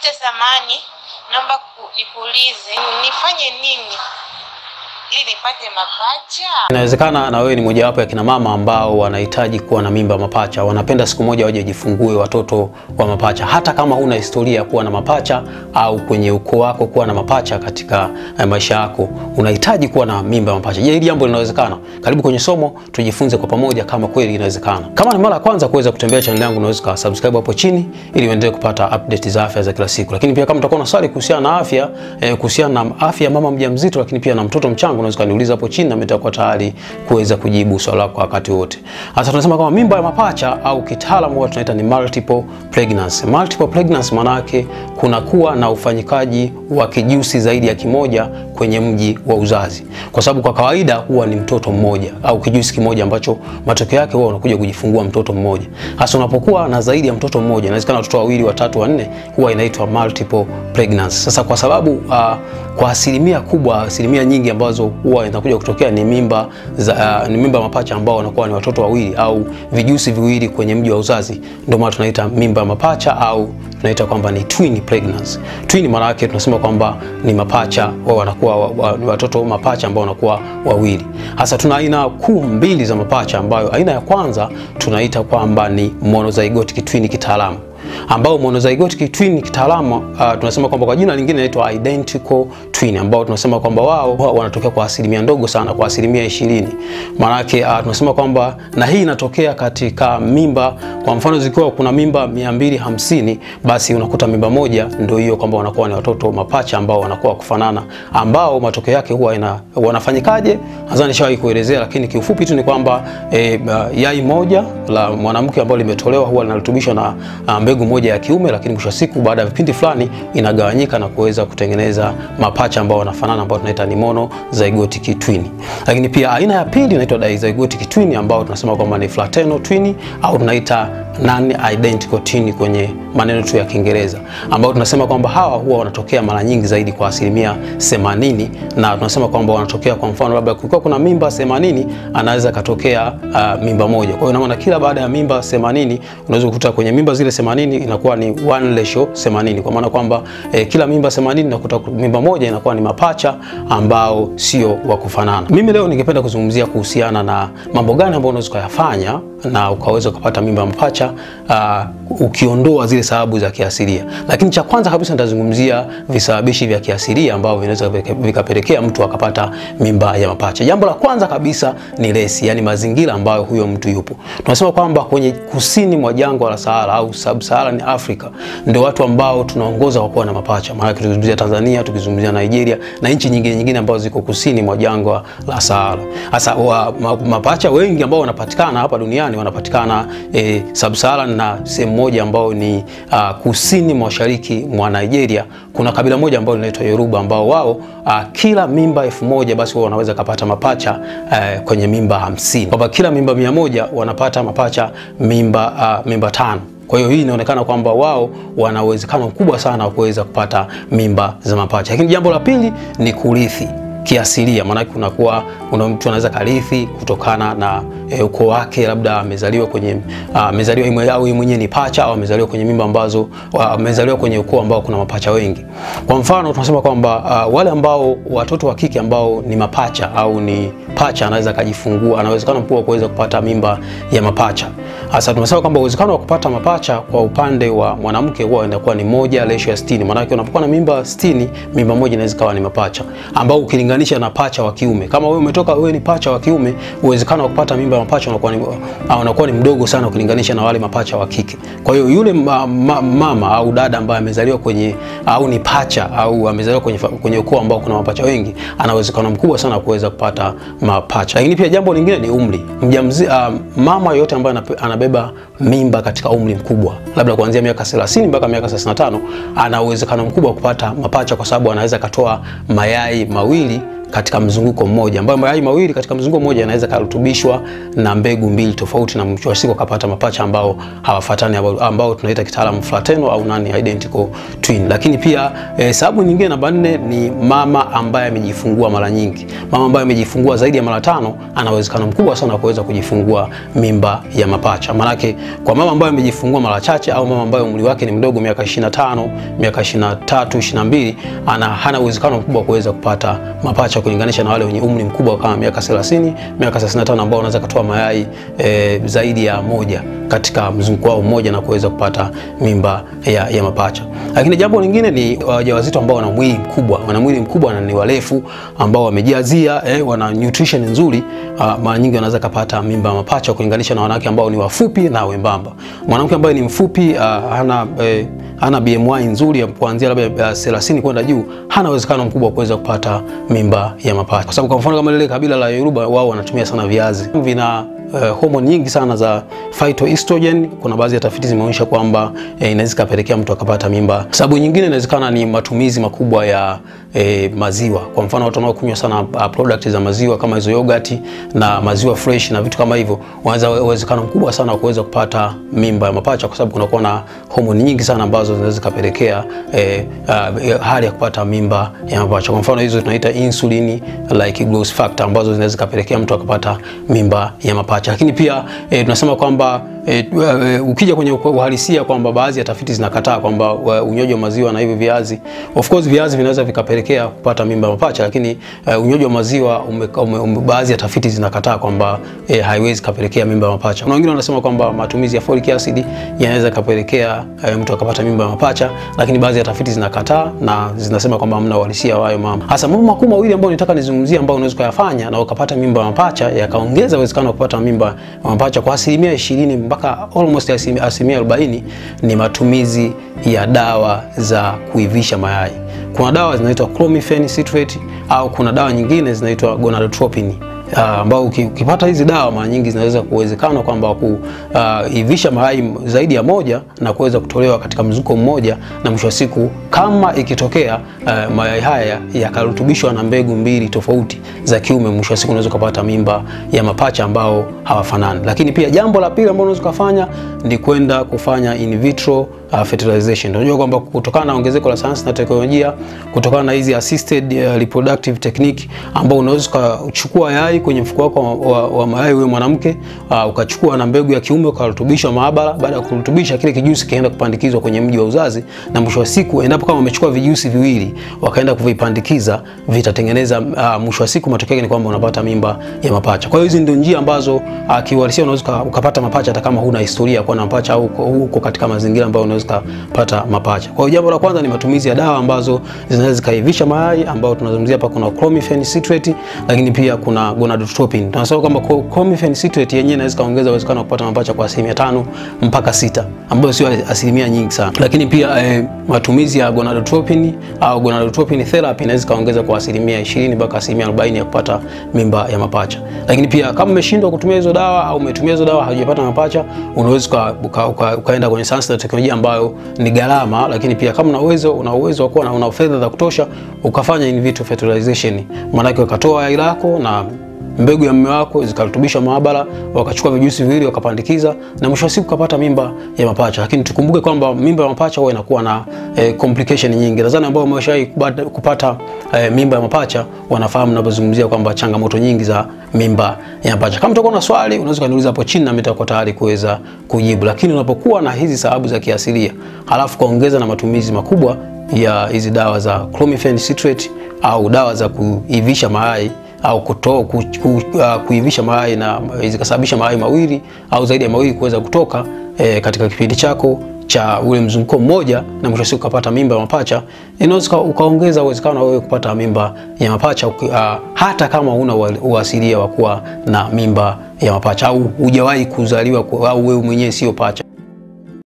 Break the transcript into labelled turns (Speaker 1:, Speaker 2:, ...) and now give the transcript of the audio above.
Speaker 1: Dokta samani, naomba nikuulize, nifanye nini ili nipate mapacha?
Speaker 2: Inawezekana na wewe ni mojawapo ya kina mama ambao wanahitaji kuwa na mimba mapacha. Wanapenda siku moja waje wajifungue watoto wa mapacha. Hata kama huna historia ya kuwa na mapacha au kwenye ukoo wako kuwa na mapacha katika maisha yako, unahitaji kuwa na mimba mapacha. Je, hili jambo linawezekana? Karibu kwenye somo tujifunze kwa pamoja kama kweli inawezekana. Kama ni mara ya kwanza kuweza kutembea channel yangu, unaweza kusubscribe hapo chini ili uendelee kupata update za afya za kila siku. Lakini pia kama utakuwa na swali kuhusiana na afya, kuhusiana na afya mama mjamzito lakini pia na mtoto mchanga, unaweza kuniuliza hapo chini na mimi nitakuwa tayari kuweza kujibu swali lako wakati wote. Sasa tunasema kama mimba ya mapacha au kitaalamu huwa tunaita ni multiple pregnancy. Multiple pregnancy maana yake kuna kuwa na ufanyikaji wa kijusi zaidi ya kimoja kwenye mji wa uzazi. Kwa sababu kwa kawaida huwa ni mtoto mmoja au kijusi kimoja ambacho matokeo yake huwa unakuja kujifungua mtoto mmoja. Hasa unapokuwa na zaidi ya mtoto mmoja, inawezekana watoto wawili, watatu, wanne, huwa inaitwa multiple pregnancy. Sasa kwa sababu kwa asilimia kubwa, asilimia nyingi ambazo huwa inakuja kutokea ni mimba za ni mimba mapacha ambao wanakuwa ni watoto wawili au vijusi viwili kwenye mji wa uzazi, ndio maana tunaita mimba mapacha au tunaita kwamba ni twin pregnancy. Twin maana yake tunasema kwamba ni mapacha wao wanakuwa ni watoto mapacha ambao wanakuwa wawili. Hasa tuna aina kuu mbili za mapacha, ambayo aina ya kwanza tunaita kwamba ni monozygotic twin kitaalamu, ambao monozygotic twin kitaalamu tunasema kwamba kwa jina lingine inaitwa identical twin, ambao tunasema kwamba wao wanatokea kwa asilimia ndogo sana, kwa asilimia 20. Maana yake tunasema kwamba na hii inatokea katika mimba, kwa mfano zikiwa kuna mimba 250, basi unakuta mimba moja ndio hiyo kwamba wanakuwa ni watoto mapacha ambao wanakuwa kufanana, ambao matokeo yake huwa wanafanyikaje nadhani nishawahi kuelezea, lakini kiufupi tu ni kwamba yai moja la mwanamke ambalo limetolewa huwa linarutubishwa na mbegu moja ya kiume, lakini mwisho wa siku baada ya vipindi fulani inagawanyika na kuweza kutengeneza mapacha ambao wanafanana, ambao tunaita ni monozygotic twin. Lakini pia aina ya pili inaitwa dizygotic twin, ambao tunasema kwamba ni fraternal twin au tunaita non-identical twin kwenye maneno tu ya Kiingereza, ambao tunasema kwamba hawa huwa wanatokea mara nyingi zaidi kwa asilimia 80, na tunasema kwamba wanatokea kwa mfano labda kulikuwa kuna mimba 80, anaweza katokea mimba moja. Kwa hiyo ina maana kila baada ya mimba 80 unaweza kukuta kwenye mimba zile 80 inakuwa ni 1:80, kwa maana kwamba kila mimba 80 unakuta mimba moja inakuwa ni mapacha ambao sio wa kufanana. Mimi leo ningependa kuzungumzia kuhusiana na mambo gani ambayo unaweza kuyafanya na ukaweza kupata mimba mapacha ukiondoa zile sababu za kiasilia. Lakini cha kwanza kabisa nitazungumzia visababishi vya kiasilia ambavyo vinaweza vikapelekea mtu akapata mimba ya mapacha. Jambo la kwanza kabisa ni lesi, yani mazingira ambayo huyo mtu yupo. Tunasema kwamba kwenye kusini mwa jangwa la Sahara au sub-Saharan Africa ndio watu ambao tunaongoza kwa kuwa na mapacha. Maana tukizungumzia Tanzania, tukizungumzia Nigeria na nchi nyingine nyingine ambazo ziko kusini mwa jangwa la Sahara. Sasa mapacha wengi ambao wanapatikana hapa duniani wanapatikana sub-Saharan na sehemu moja ambao ni kusini mashariki mwa Nigeria. Kuna kabila moja ambao linaitwa Yoruba, ambao wao kila mimba 1000 basi wao wanaweza kupata mapacha kwenye mimba 50. Kwamba kila mimba 100 wanapata mapacha mimba 5. Kwa hiyo hii inaonekana kwamba wao wana uwezekano mkubwa sana wa kuweza kupata mimba za mapacha. Lakini jambo la pili ni kurithi kiasilia. Maana kunakuwa kuna mtu anaweza karithi kutokana na ukoo wake, labda amezaliwa kwenye amezaliwa au yeye mwenyewe ni pacha au amezaliwa kwenye mimba ambazo amezaliwa kwenye ukoo ambao kuna mapacha wengi. Kwa mfano tunasema kwamba wale ambao watoto wa kike ambao ni mapacha au ni pacha anaweza kujifungua, anawezekana mkubwa kuweza kupata mimba ya mapacha. Sasa tunasema kwamba uwezekano wa kupata mapacha kwa upande wa mwanamke huwa inakuwa ni 1:60. Maana yake unapokuwa na mimba 60, mimba moja inaweza kuwa ni mapacha, ambao ukilinganisha na pacha wa kiume, kama wewe umetoka wewe ni pacha wa kiume, uwezekano wa kupata mimba ya mapacha unakuwa ni mdogo sana ukilinganisha na wale mapacha wa kike. Kwa hiyo yule mama au dada ambaye amezaliwa kwenye au ni pacha au amezaliwa kwenye ukoo ambao kuna mapacha wengi, ana uwezekano mkubwa sana kuweza kupata mapacha. Lakini pia jambo lingine ni umri. Mama yote ambaye anabeba mimba katika umri mkubwa, labda kuanzia miaka 30 mpaka miaka 35, ana uwezekano mkubwa kupata mapacha kwa sababu anaweza katoa mayai mawili katika mzunguko mmoja, ambayo mayai mawili katika mzunguko mmoja yanaweza karutubishwa na mbegu mbili tofauti, na mwisho wa siku akapata mapacha ambao hawafuatani, ambao tunaita kitaalamu fraternal au non identical twin. Lakini pia sababu nyingine namba 4 ni mama ambaye amejifungua mara nyingi. Mama ambaye amejifungua zaidi ya mara 5 ana uwezekano mkubwa sana kuweza kujifungua mimba ya mapacha. Maanake kwa mama ambaye amejifungua mara chache au mama ambaye umri wake ni mdogo, miaka 25, miaka 23, 22, hana uwezekano mkubwa kuweza kupata mapacha kulinganisha na wale wenye umri mkubwa kama miaka 30, miaka 35 ambao wanaweza kutoa mayai zaidi ya moja katika mzunguko wao mmoja na kuweza kupata mimba ya mapacha. Lakini jambo lingine ni wajawazito ambao wana mwili mkubwa, wana mwili mkubwa na ni warefu, ambao wamejazia, wana nutrition nzuri, mara nyingi wanaweza kupata mimba ya mapacha kulinganisha na wanawake ambao ni wafupi na wembamba. Mwanamke ambaye ni mfupi, hana BMI nzuri ya kuanzia labda 30 kwenda juu, hana uwezekano mkubwa kuweza kupata mimba ya mapacha. Kwa sababu kwa mfano kama lile kabila la Yoruba, wao wanatumia sana viazi. Vina homoni nyingi sana za phytoestrogen. Kuna baadhi ya tafiti zimeonyesha kwamba inaweza kupelekea mtu akapata mimba. Sababu nyingine inawezekana ni matumizi makubwa ya maziwa. Kwa mfano watu wanaokunywa sana product za maziwa kama hizo yogurt na maziwa fresh na vitu kama hivyo, wanaweza uwezekano mkubwa sana kuweza kupata mimba ya mapacha, kwa sababu kunakuwa na homoni nyingi sana ambazo zinaweza kupelekea hali ya kupata mimba ya mapacha. Kwa mfano hizo tunaita insulin like growth factor ambazo zinaweza kupelekea mtu akapata mimba ya mapacha. Lakini pia tunasema kwamba ukija kwenye uhalisia kwamba baadhi ya tafiti zinakataa kwamba unywaji wa maziwa na hivi viazi, of course viazi vinaweza vikapelekea kupata mimba ya mapacha, lakini unywaji wa maziwa baadhi ya tafiti zinakataa kwamba haiwezi kapelekea mimba ya mapacha. Kuna wengine wanasema kwamba matumizi ya folic acid yanaweza kapelekea mtu akapata mimba ya mapacha, lakini baadhi ya tafiti zinakataa na zinasema kwamba hamna uhalisia wa hayo mambo. Hasa mambo makuu mawili ambayo nitaka nizungumzie ambayo unaweza kuyafanya na ukapata mimba ya mapacha yakaongeza uwezekano wa kupata mimba ya mapacha kwa 20% mpaka almost 40% ni matumizi ya dawa za kuivisha mayai. Kuna dawa zinaitwa clomiphene citrate au kuna dawa nyingine zinaitwa gonadotropin, ambao ukipata hizi dawa mara nyingi zinaweza kuwezekana kwamba kuivisha mayai zaidi ya moja na kuweza kutolewa katika mzunguko mmoja, na mwisho wa siku kama ikitokea mayai haya yakarutubishwa na mbegu mbili tofauti za kiume, mwisho wa siku unaweza kupata mimba ya mapacha ambao hawafanani. Lakini pia jambo la pili ambalo unaweza kufanya ni kwenda kufanya in vitro fertilization. Unajua kwamba kutokana na ongezeko la sayansi na teknolojia, kutokana na hizi assisted reproductive technique, ambao unaweza kuchukua yai kwenye mfuko wako wa mayai wewe mwanamke, ukachukua na mbegu ya kiume ukarutubisha maabara. Baada ya kurutubisha, kile kijusi kienda kupandikizwa kwenye mji wa uzazi, na mwisho wa siku endapo kama umechukua vijusi viwili wakaenda kuvipandikiza, vitatengeneza mwisho wa siku matokeo yake ni kwamba unapata mimba ya mapacha. Kwa hiyo hizi ndio njia ambazo kiuhalisia unaweza ukapata mapacha hata kama huna historia kwa na mapacha au uko katika mazingira ambayo unaweza kupata mapacha. Kwa hiyo jambo la kwanza ni matumizi ya dawa ambazo zinaweza zikaivisha mayai, ambao tunazungumzia hapa kuna clomiphene citrate, lakini pia kuna gonadotropin. Tunasema kwamba clomiphene citrate yenyewe inaweza kaongeza uwezekano wa kupata mapacha kwa 5% mpaka 6%, ambayo sio asilimia nyingi sana. Lakini pia matumizi ya gonadotropin au gonadotropin therapy inaweza kaongeza kwa 20% mpaka 40% ya kupata mimba ya mapacha. Lakini pia kama umeshindwa kutumia hizo dawa au umetumia hizo dawa haujapata mapacha, unaweza ukaenda kwenye sayansi na teknolojia ambayo ni gharama, lakini pia kama una uwezo wa kuwa na una fedha za kutosha, ukafanya in vitro fertilization. Maana ukatoa yai lako na mbegu ya mume wako zikarutubishwa maabara, wakachukua vijusi viwili wakapandikiza, na mwisho wa siku kapata mimba ya mapacha. Lakini tukumbuke kwamba mimba ya mapacha huwa inakuwa na complication nyingi. Nadhani ambao wameshawahi kupata mimba ya mapacha wanafahamu ninapozungumzia kwamba changamoto nyingi za mimba ya mapacha. Kama utakuwa na swali unaweza kuniuliza hapo chini na mimi nitakuwa tayari kuweza kujibu. Lakini unapokuwa na hizi sababu za kiasilia halafu kaongeza na matumizi makubwa ya hizi dawa za clomiphene citrate au dawa za kuivisha mayai au kuivisha mayai na zikasababisha mayai mawili au zaidi ya mawili kuweza kutoka katika kipindi chako cha ule mzunguko mmoja, na mwisho siku ukapata mimba ya mapacha, inaweza ukaongeza uwezekano wewe kupata mimba ya mapacha hata kama huna uasilia wa kuwa na mimba ya mapacha au hujawahi kuzaliwa au wewe mwenyewe sio pacha.